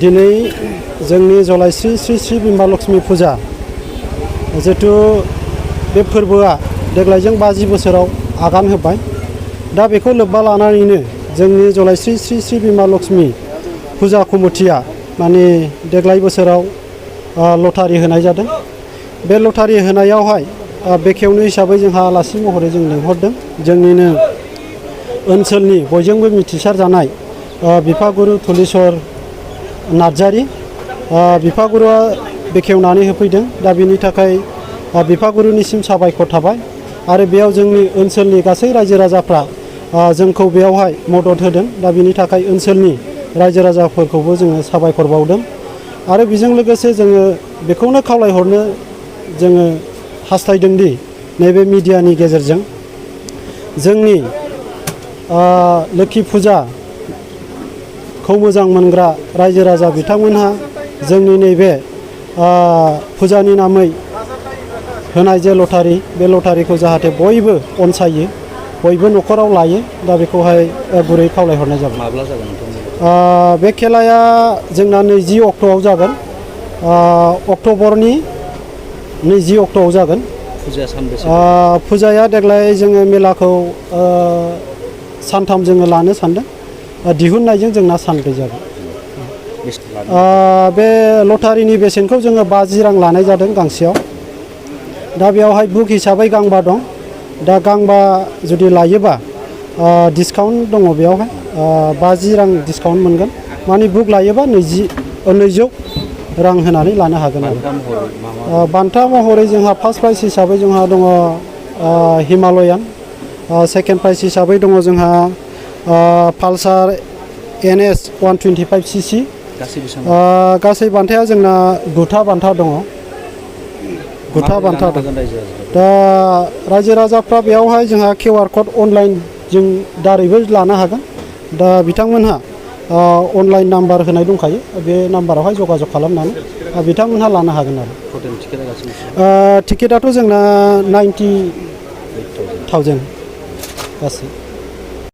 दिनै जोंनि जलायस्रि श्री श्री बिमा लक्ष्मी फुजा जिहेथु बे फोरबोआ देग्लायजों 50 बोसोराव आगान होबाय। दा बेखौ लोब्बा लानानैनो जोंनि जलायस्रि श्री श्री बिमा लक्ष्मी फुजा कमिटिया माने देग्लाय बोसोराव लटारि होनाय जादों। बे लटारि होनायावहाय बेखेवनो हिसाबै जोंहा आलासि महरै जों लिंहरदों जोंनिनो ओनसोलनि बयजोंबो मिथिसार जानाय बिफागुरु तुलेश्वर नार्जारी बिफागुरुआ बेखेवनानै होफैदों। दा बेनि थाखाय बिफागुरुनिसिम साबायखर थाबाय आरो बेयाव जोंनि ओनसोलनि गासै रायजो राजाफ्रा जोंखौ बेयावहाय मदद होदों। दा बेनि थाखाय ओनसोलनि रायजो राजाफोरखौबो जोङो साबायखर बावदों आरो बेजों लोगोसे जोङो बेखौनो खावलायहरनो जोङो हास्थायदों दि नैबे मिडियानि गेजेरजों जोंनि लोक्षि फुजाखौ मोजां मोनग्रा रायजो राजा बिथांमोनहा जोंनि नैबे फुजानि नामै होनाय जे लटारि बे लटारिखौ जाहाथे बयबो अनसायो बयबो न'खराव लायो। दा बेखौहाय गुरै खावलायहरनाय जाबाय। माब्ला जागोन बे खेलाया जोंना 20 अक्ट'आव जागोन। अक्ट'बरनि 20 अक्ट'आव जागोन। फुजाया सानबेसे? फुजाया देग्लाय जोङो मेलाखौ सानथाम जोङो लानो सानदों। दिहुननायजों जोंना सानब्रै जागोन। बे लटारिनि बेसेनखौ जोङो 50 रां लानाय जादों गांसेयाव। दा बेयावहाय बुक हिसाबै गांबा दं। दा गांबा जुदि लायोबा डिसकाउन्ट दङ बेयावहाय 50 रां डिसकाउन्ट मोनगोन। माने बुक लायोबा 200 रां होनानै लानो हागोन आरो। बान्था महरै जोंहा फार्स्ट प्राइज हिसाबै जोंहा दङ हिमालयान, सेकेन्ड प्राइज हिसाबै दङ जोंहा पालसार NS 125cc। गासै बान्थाया जोंना 9था बान्था दङ। 9था बान्था दं। दा रायजो राजाफ्रा बेयावहाय जोंहा QR कड अनलाइन जों दारैबो लानो हागोन। दा बिथांमोनहा अनलाइन नाम्बार होनाय दंखायो। बे नाम्बारावहाय जगाजग खालामनानै बिथांमोनहा लानो हागोन आरो। टिकेटआथ' जोंना 90,000 गासै।